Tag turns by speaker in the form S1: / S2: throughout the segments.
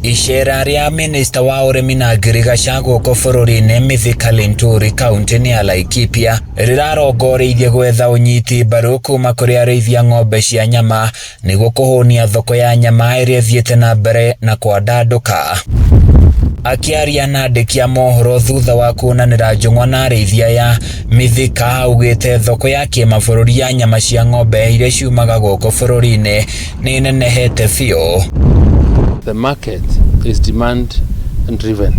S1: Icera rĩa minista wa ũrĩmi na ngirigaca gũkũ bũrũri-inĩ Mithika Linturi kaunti-inĩ ya Laikipia rĩrarongoreirie gwetha ũnyiti mbaru kuma kũrĩ arĩithia ng'ombe cia nyama nĩguo kũhũnia thoko ya nyama ĩrĩa ĩthiĩte na mbere na kwandandũka. Akĩaria na andĩki a mohoro thutha wa kuonanĩra njũng'wa na arĩithia aya, Mithika augĩte thoko ya kĩmabũrũri ya nyama cia ng'ombe iria ciumaga gũkũ bũrũri-inĩ nĩ ĩnenehete biũ.
S2: The market is demand driven.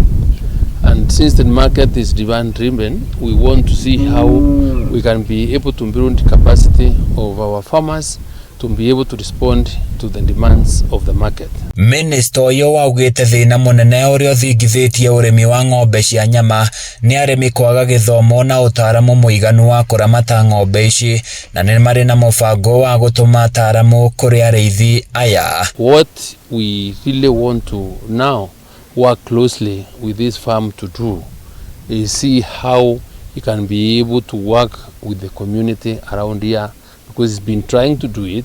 S2: And since the market is demand driven, we want to see how we can be able to build capacity of our farmers to be able to respond to the demands of the market.
S1: Minista ũyũ augĩte thĩna mũnene ũrĩa ũthingithĩtie ũrĩmi wa ng'ombe cia nyama nĩ arĩmi kwaga gĩthomo na ũtaaramu mũiganu wa kũramata ng'ombe ici, na nĩ marĩ na mũbango wa gũtũma ataaramu kũrĩ arĩithi aya.
S2: What we really want to now work closely with this farm to do is see how he can be able to work with the community around here, because he's been trying to do it,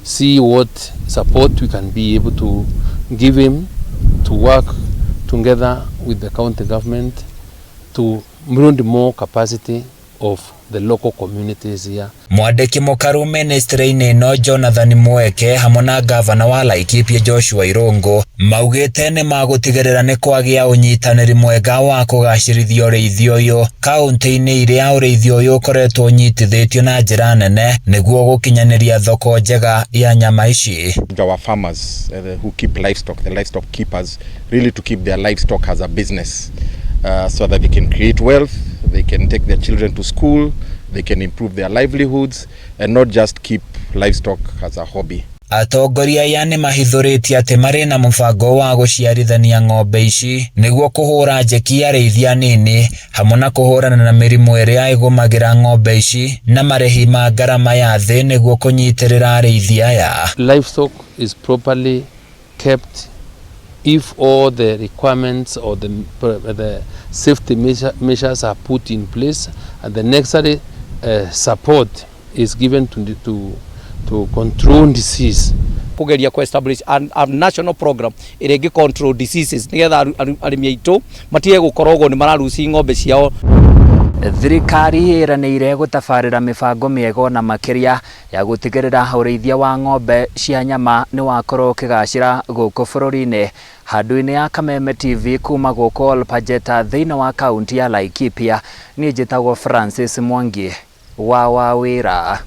S2: see what support we can be able to give him to work together with the county government to build more capacity of the local communities here.
S1: Mwandĩki mũkaru ministry-inĩ ĩno Jonathan Mweke hamwe na gavana wa Laikipia Joshua Irungu maugĩte nĩ magũtigĩrĩra nĩ kwagĩa ũnyitanĩri mwega wa kũgacĩrithia ũrĩithi ũyũ kaunti-inĩ iria ũrĩithi ũyũ ũkoretwo ũnyitithĩtio na njĩra nene nĩguo gũkinyanĩria thoko njega ya nyama ici.
S3: Our farmers who keep livestock, the livestock keepers, really to keep their livestock as a business so that they can create wealth, they can take their children to school, they can improve their livelihoods, and not just keep livestock as a hobby.
S1: Atongoria aya nĩ mahithũrĩtie atĩ marĩ na mũbango wa gũciarithania ng'ombe ici nĩguo kũhũra njeki arĩithi anini hamwe na kũhũrana na mĩrimũ ĩrĩa ĩgũmagĩra ng'ombe ici na marĩhi ma ngarama ya thĩ nĩguo kũnyitĩrĩra arĩithi aya.
S2: Livestock is properly kept if all the requirements or the safety measures are put in place and the necessary support is given to control disease.
S4: Kugeria ku establish a national program ĩrĩa ĩngĩ control diseases nĩgetha arĩmi aitũ matige gũkorwo ũguo nĩ mararuci ng'ombe ciao.
S1: Thirikari ĩranĩire gũtabarĩra mĩbango mĩega na makĩria ya gũtigĩrĩra ũrĩithia wa ng'ombe cia nyama nĩ wakorwo ũkĩgacĩra gũkũ bũrũri-inĩ. Handũ-inĩ ya Kameme TV kuma gũkũ Olpajeta thĩinĩ wa kaunti ya Laikipia, niĩ njĩtagwo Francis Mwangi wa Wawĩra.